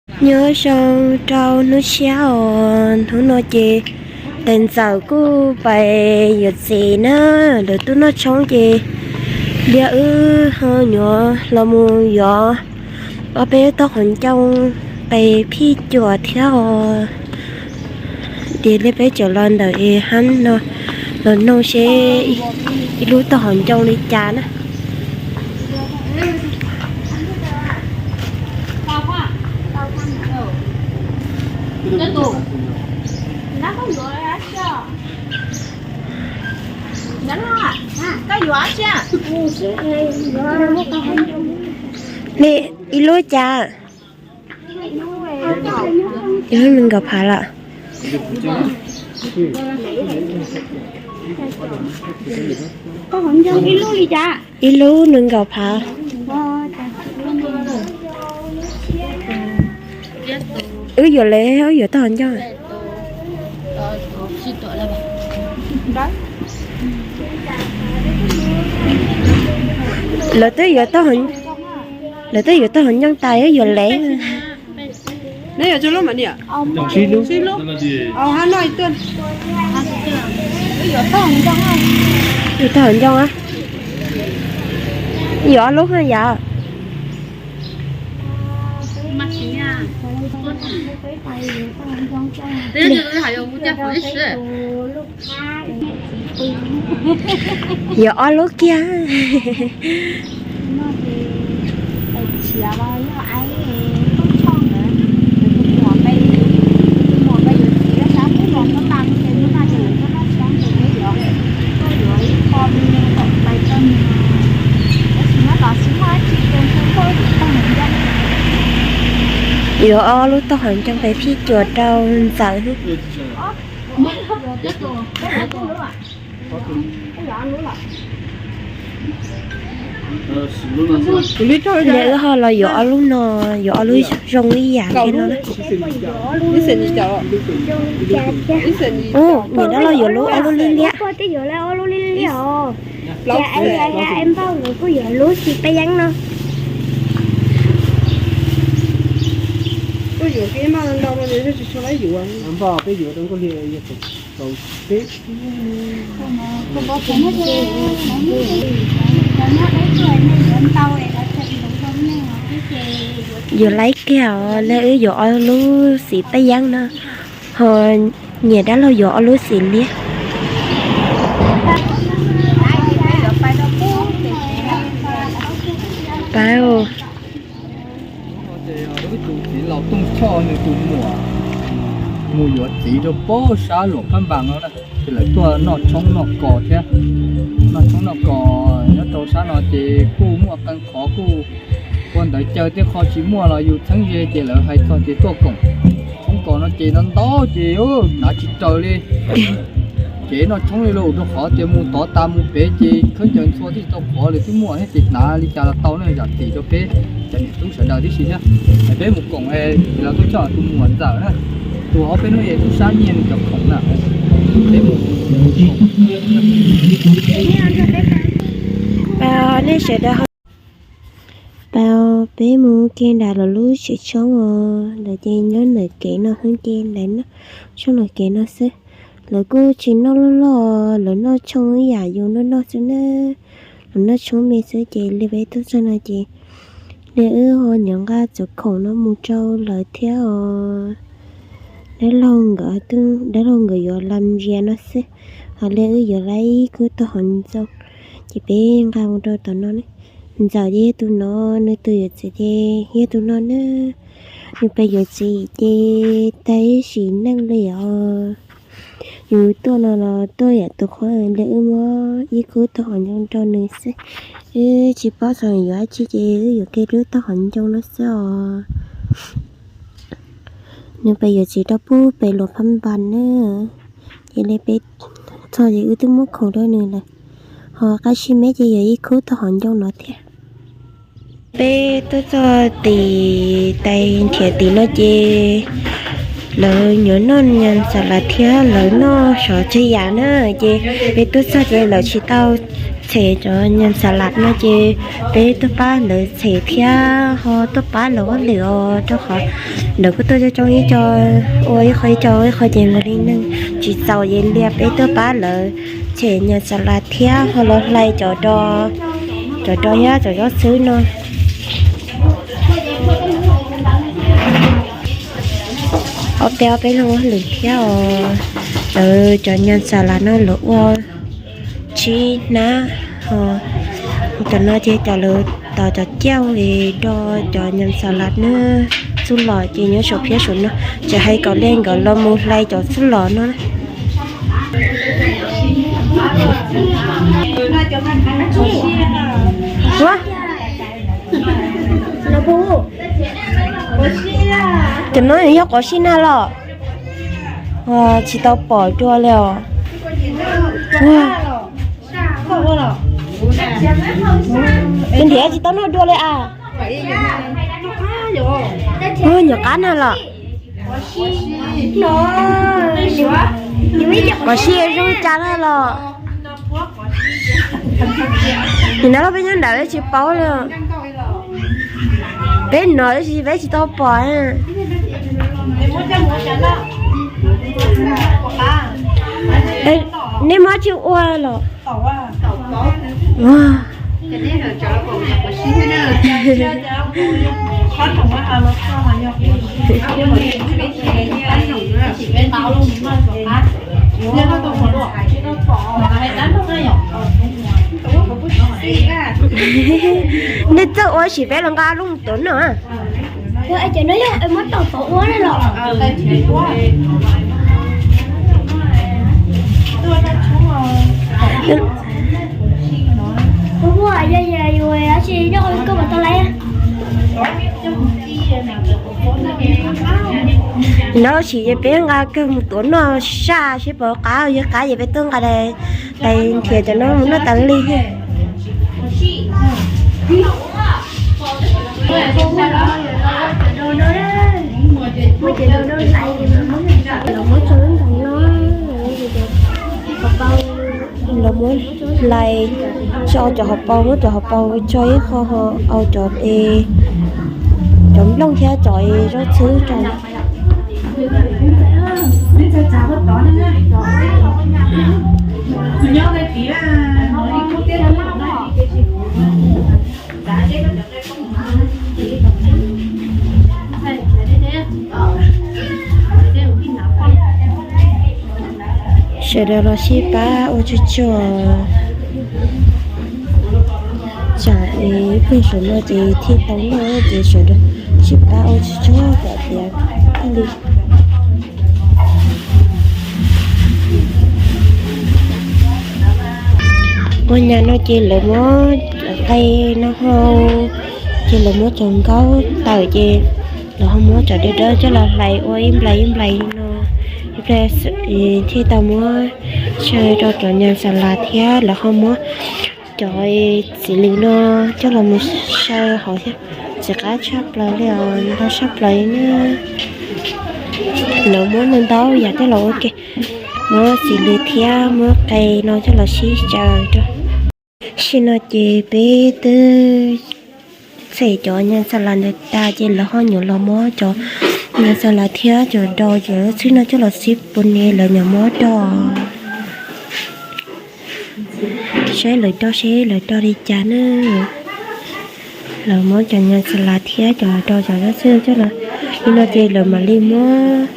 Nyob zoo rau hnub tshiab os, hnub no ces tais ntxawm kuj pais yuav txiv na, lawv tuaj noj tshoob ces liaj wb ho nyuam los mus yuav ob peb tog qhov ncoo qe phij cuam thiab os. Ces liaj peb tseem los ntawm es hab no los noog seb ib lub tog qhov ncoo li cas na. Li ib lub cas? Ib lub nees nkaum phav lawm. Ib lub nees nkaum phav. Wb yuav lev, wb yuav tog qhov ncoo. Lawv twb yuav tog, lawv twb yuav tog qhov ncoo tas, wb yuav lev. Yuav tog qhov ncoo a, yuav ob lub ha yom. Yuav ob lub kiag. Yuav ob lub tog qhov ncoo pes phij cuam rau ntxawm. Li wb ho los yuav ob lub no, yuav ob lub zoo ib yam thiab no. Ub, niam dab laug yuav lub ob lub liab liab. Kuj yuav lub xim peb yeeb no. Yuav laib kiag os, li wb yuav ob lub xim peb yeeb no, ho niam dab laug yuav ob lub xim liab. Pab. Tus txiv laus Tooj Choj nws tus muam mus yuav txiv rau pem sab Luam Phab Npas no na, ces lawv tuaj noj tshoob noj kos thiab. Noj tshoob noj kos nyob rau sab no ces kuj muaj qee qhov kuj ua ntawd caw, tej qho tsis muaj los yus txheeb ze ces lawv hais txog ces tuaj koom. Tshoob kos no ces no ntau ces hnav tsis raws li. Kev noj tshoob li los rau qhov tias mus tod tas mus pem ces khaub ncaws ntxhua tib tau qhov li twb muaj thiab ces hnav li cas los tau na, zam txim rau peb cov niam tub sawv daws tib si thiab. Es peb mus koom es los tuaj coj tus muam ntxawm na, tus hauv peb hnub es tub sab nyiag nws cov khoom na. Peb mus. Nej sawv daws, pab peb mus kiag nram lawv lub tsev tshoob os, lawv ces nyob ntawm kev no xwb ces lawv noj tshoob lawm kev no xwb. Lawv kuj tsis noj loj loj, lawv noj tshoob ib yam yus noj noj xwb na. Lawv noj tshoob me xwb ces li peb tuaj txog no ces li wb ho nyob nqa txhua khoom no mus rau lawv thiab os. Dab laug nkawd, dab laug nkawd yuav lam zias no xwb, ho li wb yuav laib ib khub tog hauv ncoo, ces peb nqa mus rau tom no ne. Ntxawm ces yog tus no, nws tus yuav txiv ces yog tus no na. Nws pais yuav txiv ces tag ib sim neej li os. Yus tuaj no los tuaj yam tus qhov li wb muab ib khub tog hauv ncoo rau nws xwb. Wb tsis paub xyov yuav dab tsi ces wb yuav kiag lub tog hauv ncoo no xwb os. Nws pais yuav txiv rau pem Luam Phab Npas na. Ces li peb txog ces wb twb muab khoom rau nws lawm. Ho qab sib meb ces yog ib khub tog hauv ncoo no thiab. Peb tuaj txog tim tais nrhiav tim no ces lawv nyob noj nyas xav lav thiab lawv noj sov tseg yam na. Ces peb tuaj txog ces lawv tsis tau Tshem cov nyas xas las no ces peb tuaj pab lawv tshem thiab ho tuaj pab lawv ua lwm os, rau qhov lawv kuj tuaj coob coob ib co, ua ib qho ib co ua ib qho ces nkaus li neeg tsis txaus ces li peb tuaj pab lawv tshem nyas xas las thiab ho los hlais cov do, cov do thiab cov zaub txhwb no. Ob peb ob peb leeg ua lwm thiab os. Lawv cov nyas xas las no lawv ua tsib hnab, cov no ces cov lawv tos cov cauj es do cov nyas xas las na. Txuj lom ces nyob saum phiab saum no, ces hais kom li nkawd los mus hlais cov txuj lom no. Cov no yog qos sij na los? Tsis tau pom dua li os. Nrhiav tsis tau noj dua li a. Nyuam qab na los? Qos sij zoo cas na los? Nim no los peb nyob nram peb tsis paub li. Peb hnov tab sis peb tsis tau pom. Nej muab tsis ua los? Nej txawj ua sim peb los nqa lub tuav noj. Ua yog yus tsis nyob koj puas tau laiv? Lawv sim ces peb nqa kawg mus tuav noj saj seb puas qab, yog qab ces peb tuaj nqa tais nrhiav cov no mus noj tas li thiab. Lawv muab tso lub ntawd no, lawv muab hlais, tso cov hauv paus, muab cov hauv paus tso ib qho ho au cov, cov nplooj thiab cov zaub txhwb rau. Sawv daws los sib pab ua tsuag tsuag, tsam ib pliag saum no ces thiaj tau noj ces sawv daws sib pab ua tsuag tsuag kom tiav thiaj li. Ua nyas no ces lawv muab qe no hau, ces lawv muab cov nkaub tawm ces lawv ho muab cov dawb dawb coj los hlais ua ib nplais ib nplais li no. Ib pliag thiaj tau muab xyaw rau cov nyas xas las thiab lawv ho muab cov txiv lws no coj los mus xyaw hauv thiab. Txiv qab tshaj plaws li os, ntau tshaj plaws li na. Lawv muab ntau ntau yam coj los ua ke, muab txiv lws thiab muab qe no coj los sib xyaw rau. Tam sim no ces peb twb tshem cov nyas xas las ntawd tas ces lawv ho nyuam los muab cov nyas xas las thiab cov do cov txhwb no coj los sib pus ne lawv nyuam muab do. Saib lawv do seb lawv do li cas na. Lawv muab cov nyas xas las thiab cov do cov zaub txhwb coj los li no ces lawv mam li muab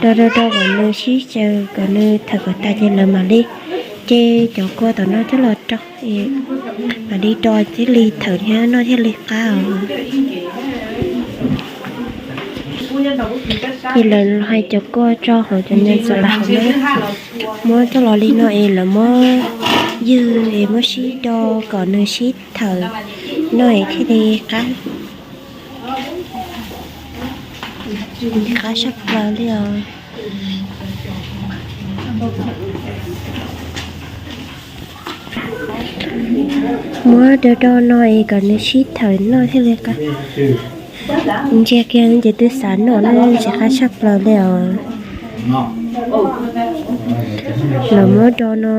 do do do kom nws sib xyaw kom nws thawm kom tas ces lawv mam li ce cov kua tom no coj los rau, mam li do thiaj li thawm thiab noj thiaj li qab os. Ces lawv hais cov kua tso hauv cov nyas xas las hauv no, muab coj los li no es lawv muab ywg es muab sib do kom nws sib thawm no es thiaj li qab. Qab tshaj plaws li os. Muab do do no es kom nws sib thawm noj thiaj li qab. Ntsia kiag ces twb xav noj na, ntxim qab tshaj plaws li os. Los muab do no,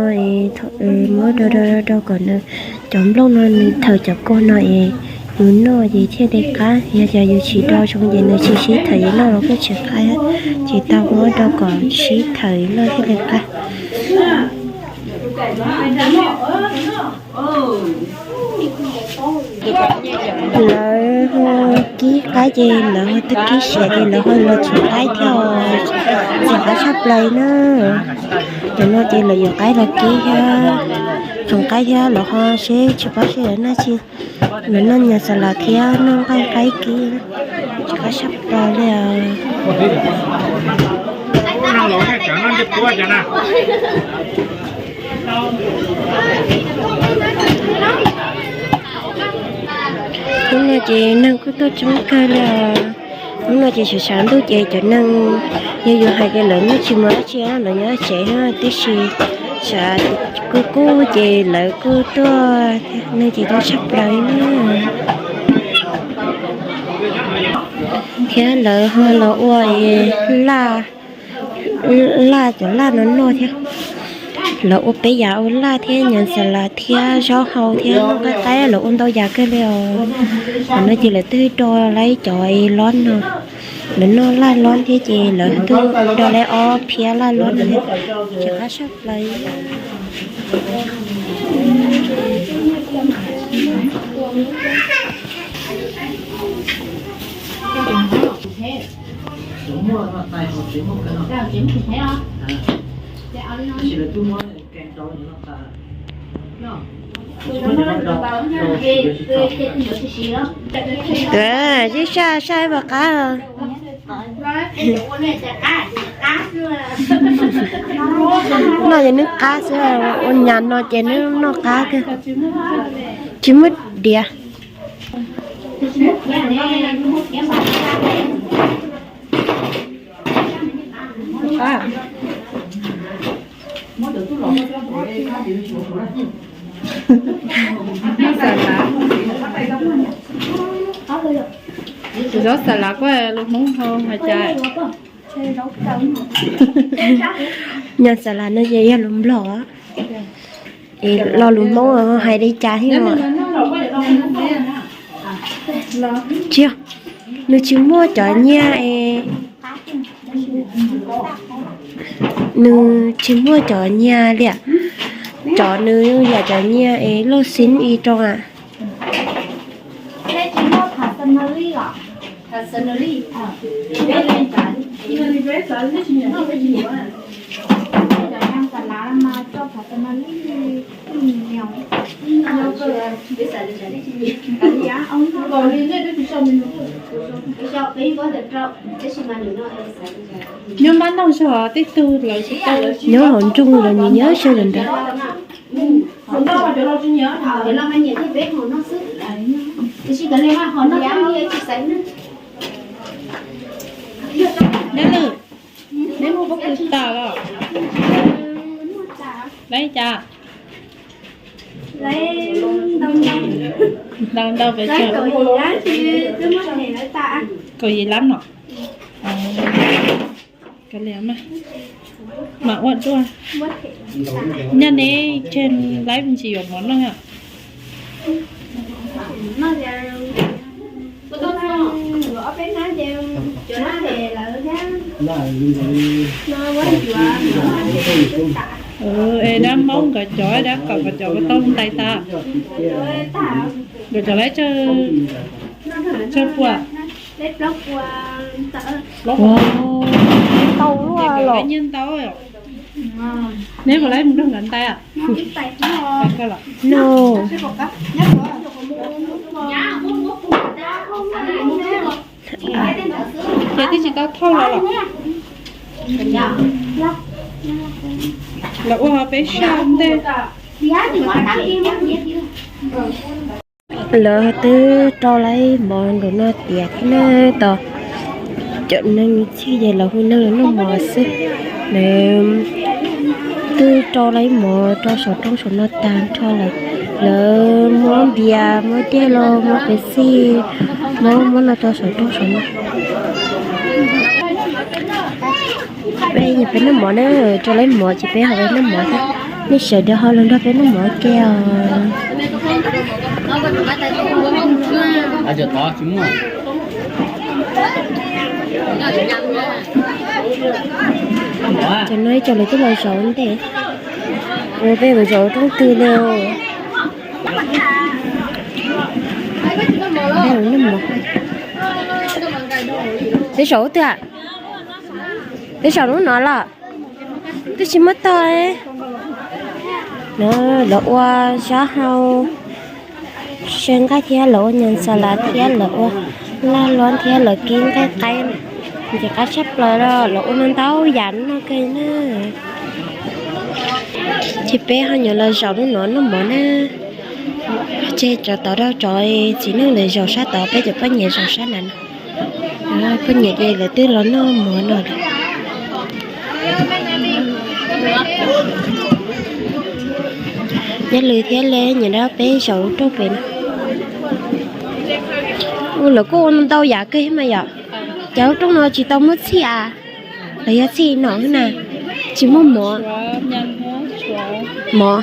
muab do do do kom nws, cov nplooj no nws thawm cov kua no es yus noj ces thiaj li qab, yog tias yus tsis do zoo ces nws tsis sib thawm es noj los kuj tsis qab. Ces tau muab do kom sib thawm noj thiaj li qab. Lawv ho kib qaib ces lawv ho twb kib siav ces lawv ho los tsuav qaib thiab os. Txiv qaib tshaj plaws na. Cov no ces lawv yuav qaib los kib thiab, tsoom qaib thiab lawv ho seb tsis paub seb lawv noj tsi, lawv noj nyuam xas las thiab noj nqaij qaib kib. Tsis paub sab plaws li os. Hnub no ces neeg kuj tuaj coob kawg li os. Hnub no ces sawv sawv ntuj ces cov neeg, yog yus hais tias lawv muaj tsis muaj dab tsi lawv nyob tsev thiab, tiam sis sawv kub kub ces lawv kuj tuaj, neeg ces tuaj tshaj plaws li na. Thiab lawv ho los ua laj, laj cov laj no noj thiab. Lawv ua peb yav ua laj thiab nyuam xas las thiab zaub hau thiab noj nqaij qaib, lawv ua ntau yam kawg li os. Qhov no ces lawv twb do lawv cov lob no, lawv noj laj lob thiab ces lawv twb do lawv ob phiab laj lob no thiab. Tsis qab sab plaws. Twb saj saj pom qab. Noj ces nws qab xwb, ua nyas no ces nws noj qab kawg. Tsis muaj diav. Zaub xas las kuj lus Hmoob hais cas? Nyuam xas las no ces yog lus Nplog, es lo lus Hmoob hais li cas thiab? Tsis, nws tsis muaj cov nyiaj es, nws tsis muaj cov nyiaj li. Cov nws yam cov nyiaj es loj xib i rau a. Nyob npab noj zog tej tug lawv tsis tau. Nyob hauv nroog lawv nyiam nyob sawv daws ntawd. Neb muaj pob kws tas los? Lawv cas? Ntau ntau pes tsawg? Kaum yim lab no. Kav liam mas, mam ua dua. Nyaj neb tseg laib me ntsis yuav mov noj yom? Es dab Hmoob nkawd cov dab kom nkawd cov ua tau ntais tas. Nkawd cov laib tsawg pua? Plaub pua. Tau luaj los nyiaj ntau. Neb puas laib mus nrog nkawd ntais? No. Ces twb tsis tau thauj los los? Lawv ua peb saj ntej. Lawv twb rau laib mov nkaum no tiav thiab na. Tos cov neeg txhij ces lawv hu neeg los noj mov xwb. Lawv twb rau laib mov rau saum roob saum no tag nrho lawm. Lawv muab npias, muab dej los, muab Pepsi, muab muab no rau saum roob saum no. Peb yog peb noj mov na, rau lawv mov ces peb ho peb noj mov thiab. Nej sawv daws ho los nrog peb noj mov ke os. Cov no ib co lawv twb los zaum ntej, ua peb mus zaum roob twg li. Peb zaum twg? Twb zaum lub no los twb tsis muab tog. No lawv ua zab hau, se nqaij thiab lawv ua nyas xas las thiab lawv ua laj luab thiab lawv kib nqaij qaib. Ntxim qab tshaj plaws los lawv ua no ntau yam no kawg na. Ces peb ho nyuam los zaum lub no noj mov na. Ces cov tod rau cov txiv neej lawv zaum sab tod, peb cov poj niam zaum sab nram no. Poj niam ces lawv twb los noj mov no lawm. Nyob lwm thiab li, nyob rau peb zaum lub rooj pem no. Ua lawv kuj ua ntau yam kawg mas yom. Cov lub rooj no tsis tau muab txhij a, los yog txhij no na, tsis muaj mov. Mov.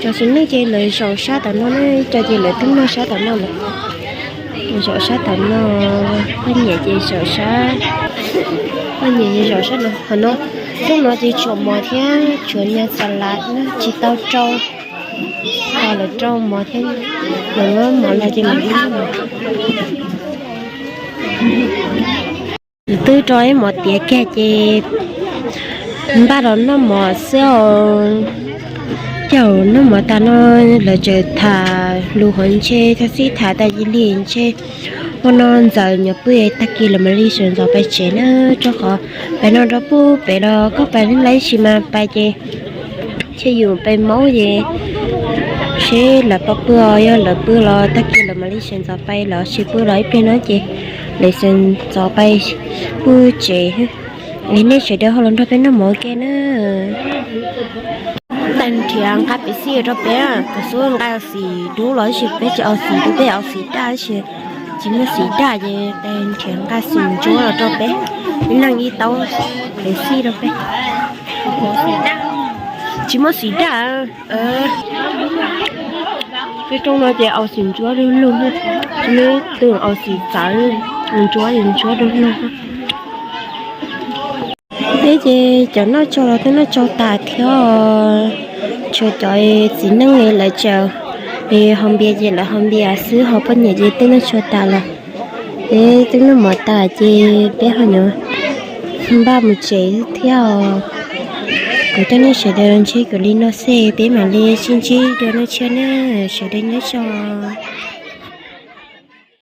Cov txiv neej ces lawv zaum sab tom no na, cov ces lawv twb noj sab tom no lawm. Zaum sab tom no, poj niam ces zaum sab, poj niam ces zaum sab no. Qhov no, rooj no ces tshuav mov thiab tshuav nyas xas las na, tsis tau rau. Ho lawv rau mov thiab, lawv muab mov los ces mam li noj mov. Twb rau ib mov tiav kiag ces npaj los noj mov xwb os. Caum noj mov tas no lawv tseem tham lus hov ntshe txog xib tham tas cia li ntshe hmo no ntxawm nyuam pw, tag kis lawv mam li sawv ntxov pais tsev na, rau qhov pais no rau pub pem los koj pais lub lab sis mas pais ces ntshe yus pais maub ces seb lawv puas pw os, yog lawv pw los tag kis lawv mam li sawv ntxov pais, lawv tsis pw los ib pliag no ces lawv sawv ntxov pais pub tsev. Es nej sawv daws ho los nrog peb noj mov ke na. Tais nrhiav nqa pev xij rau peb, thaum xub nqa xim dub los sis peb tsis au xim dub, peb au xim daj sis tsis muaj xim daj ces tais nrhiav nqa xim ntsuab los rau peb, ib leeg ib taub pev xij rau peb. Tsis muaj xim daj. Peb rooj no ces au xim ntsuab lug lug, tsis muaj ib tug au xim txawv, ntsuab ntsuab lug lug. Peb ces cov noj tsau los twb noj tsau tas thiab, tshuav cov txiv neej lawv tseem haus npias ces lawv haus npias xwb, ho poj niam ces twb noj tsau tas lawm. Peb twb noj mov tas ces peb ho yuav npaj mus tsev thiab os. Kuv coj nej sawv daws los ntsib kuv li no xwb, peb mam li sib ntsib dua lwm tshiab na, sawv daws nyob zoo.